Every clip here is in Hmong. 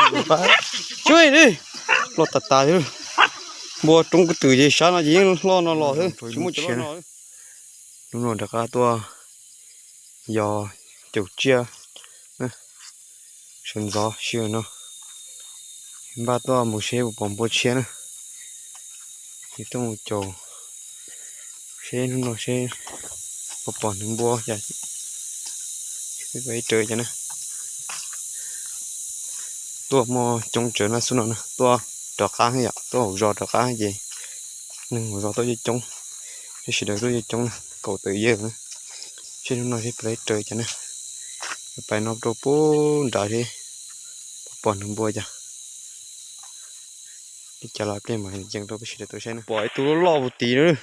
Tsuj li, loj tas tas li. Npua roob kwv twm ces sab no ces yeej loj no los xwb, tsis muaj cov loj no. Hnub no rov qab tuaj yos caum tsiaj sawv ntxov sij hawm no. Npaj tuaj mus seb puas pom npua tshiab na. Ces tuaj mus caum seb hnub no seb puas pom npua cas. Ib raws cov na. Tuaj muaj coob tsawv na xub no na, tuaj rov qab yom, tuaj hauv zos rov qab ces neeg hauv zos tuaj coob coob, sawv daws tuaj coob coob na, kaum tawm yawg na. Seb hnub no seb peb raws cov na, pais no rau pub nrad seb puas pom npua cas. Li cas los pliag mas yees rau peb sawv daws tau saib na. Pom ib tug loj loj puag tid na,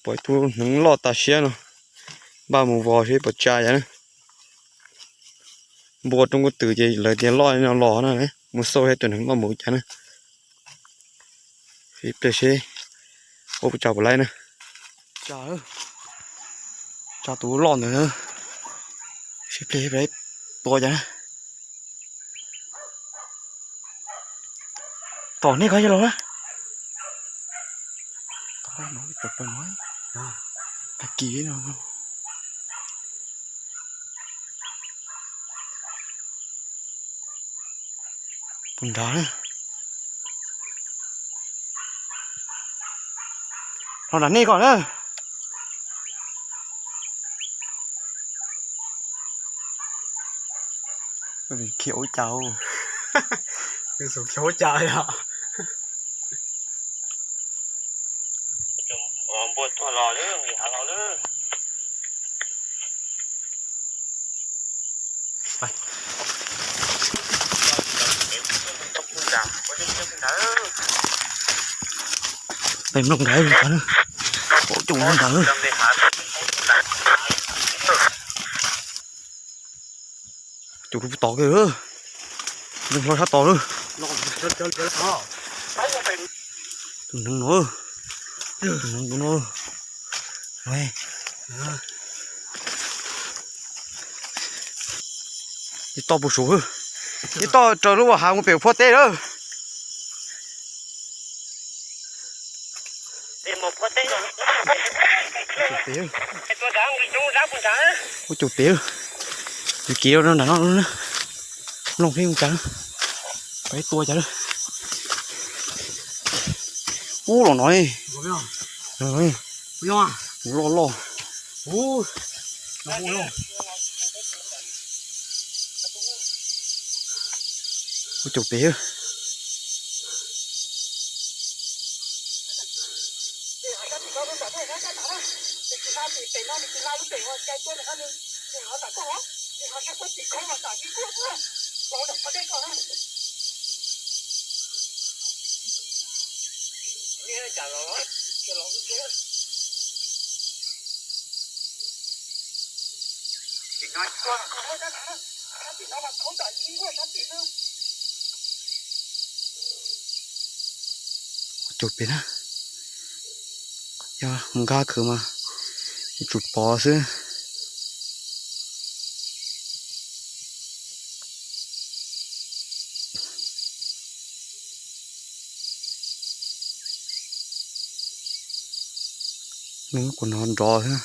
pom ib tug hneev loj tas siab no, npaj mus vos seb puas tsa yom na. Npua roob kwv twm ces lawv tias loj li no los na, mus xauj seb tus hneev loj mus cas na. Ib pliag seb ua puas tsa puas laib na. Tsa, tsa tus loj ntawd na, seb pliag tua cas na. Tom nej ko yog los na. Tag kis no. Puas nrad na. Los nram nej ko na. Khiav ua cas, khiav ua cas yom. Npua tuag los lawm, nqis hav los lawm. Peb mloog ntawd, pom coob ntawd. Coob rau puag tod kiag, zoo hlo sab tod lawm. Tus hneev no, tus hneev no. Tib toj puag saud, tib toj raws lub hav mus pem Phua Teb lawm. Ua caum pem, nws kev rau nram no, mloog seb mus cas, peb tua cas lawm. Ub, los no, loj loj. Ua caum pem. Ua caum pem na, yog mus nkag khwv mas yuav tsum pov xwb. Nws kuj nov nrov xwb.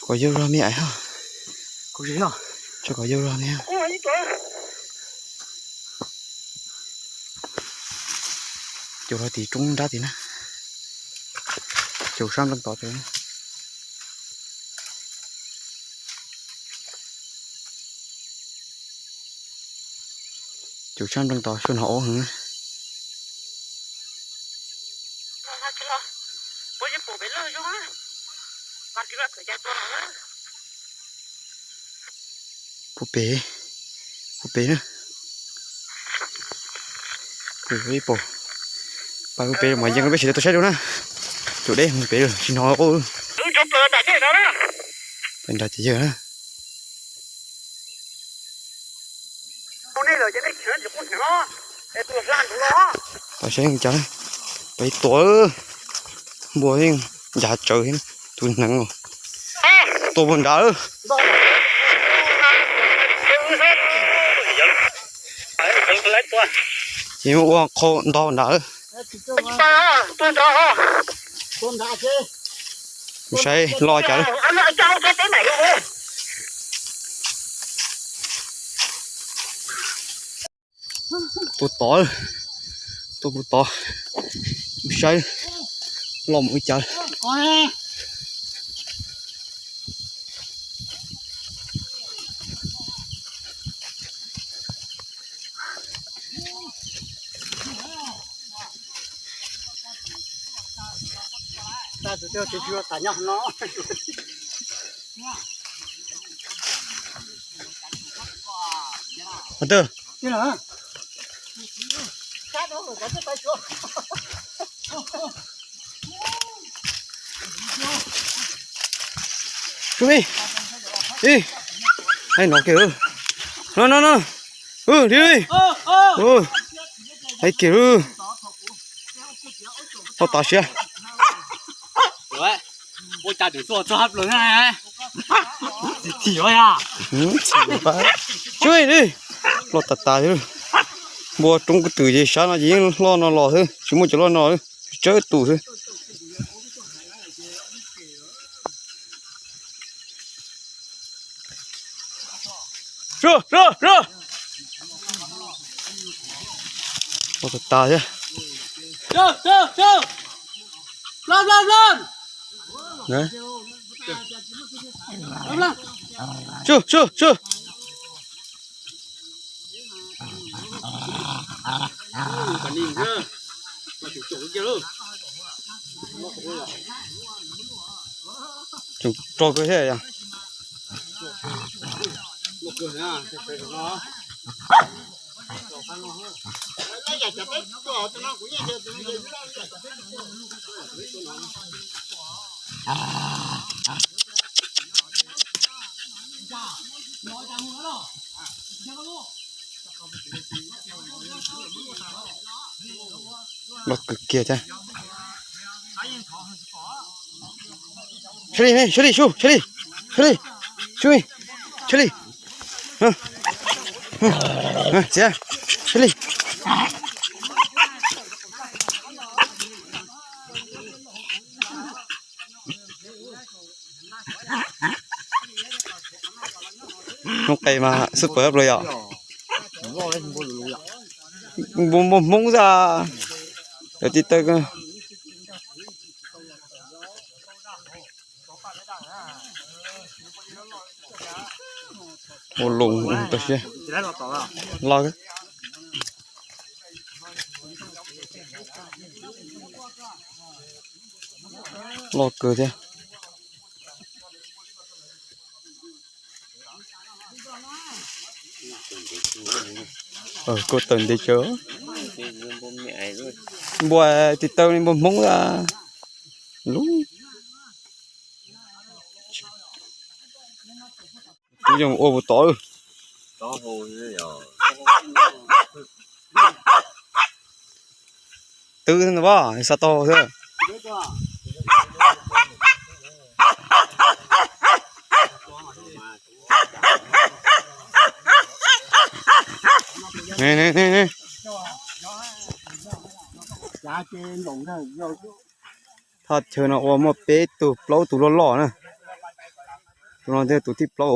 Kom yau zog me ais ho. Tso kom yau zog me. Caum rau tim roob nrab tid na. Caum sab npleeg tod. Caum sab npleeg tod, suab no ob heev. Puag pem, puag pem na. Pem ib paus. Pab peb mas yeej peb sawv daws tuaj saib dua na. Cov deb mus pem tsis hnov quaj. Peb nrog ces yawg na. Tam sim cas peb tuaj npua yeej ncav tsawv, tus npua nrad. Ces muab ua qhau nto nrad. Saib lo cas. Tua tod, tua puag tod, saib lo mus ua cas. Qhov twg? Ib, ib, hais no kiag, no no no, li, hais kiag, tau tas siab. Loj tas tas, npua roob kwv twm ces sab no ces yeej loj no los xwb, tsis muaj cov loj no, tsawg tus xwb. Loj tas tas thiab. Tseem rog kawg thiab yog. Loj kawg kiag thiab. Sawv li, sawv li, sub, sawv li, sawv li, sub, sawv li. Txiav, sawv li. Hnub qes mas xub pwm pluas yom. Npua, npua Hmoob xwb. Cov tib taw ua lus tau siab. Los, loj kawg thiab. Kuj tawm ntev tsawv. Npua tsis tau li npua Hmoob a. Lub twb zoo ua puas tod. Twb ntawd xav tau xwb. Thaj chaw no ua muaj peb tug plaub tug loj loj na. Tus no thiaj tus thib plaub,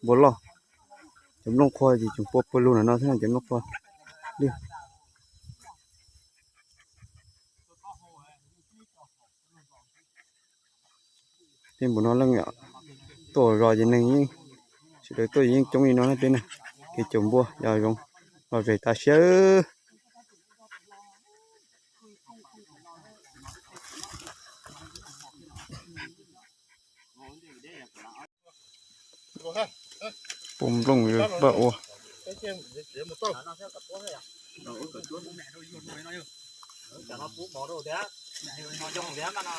npua loj. Cov nplooj qhuav ces tseem pua pawg lug no thiab, cov nplooj qhuav. Peb npua no leej tuaj zos ces neeg yeej, sawv daws tuaj yeej coob li no na peb na. Kev caum npua yog zoo, lom zem tas siab. Pua nplooj paj ua. Cov no pub mov rau thiab, yus no coj mus thiab mas no.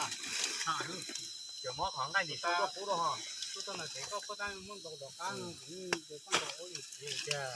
Cov mov qhov nqaij ntim su koj pub rau ho. Pub rau ntawm tsev koj pub tab muab ntau rov qab no, kuv yeej nco koj ntau ua yus txiv tiag.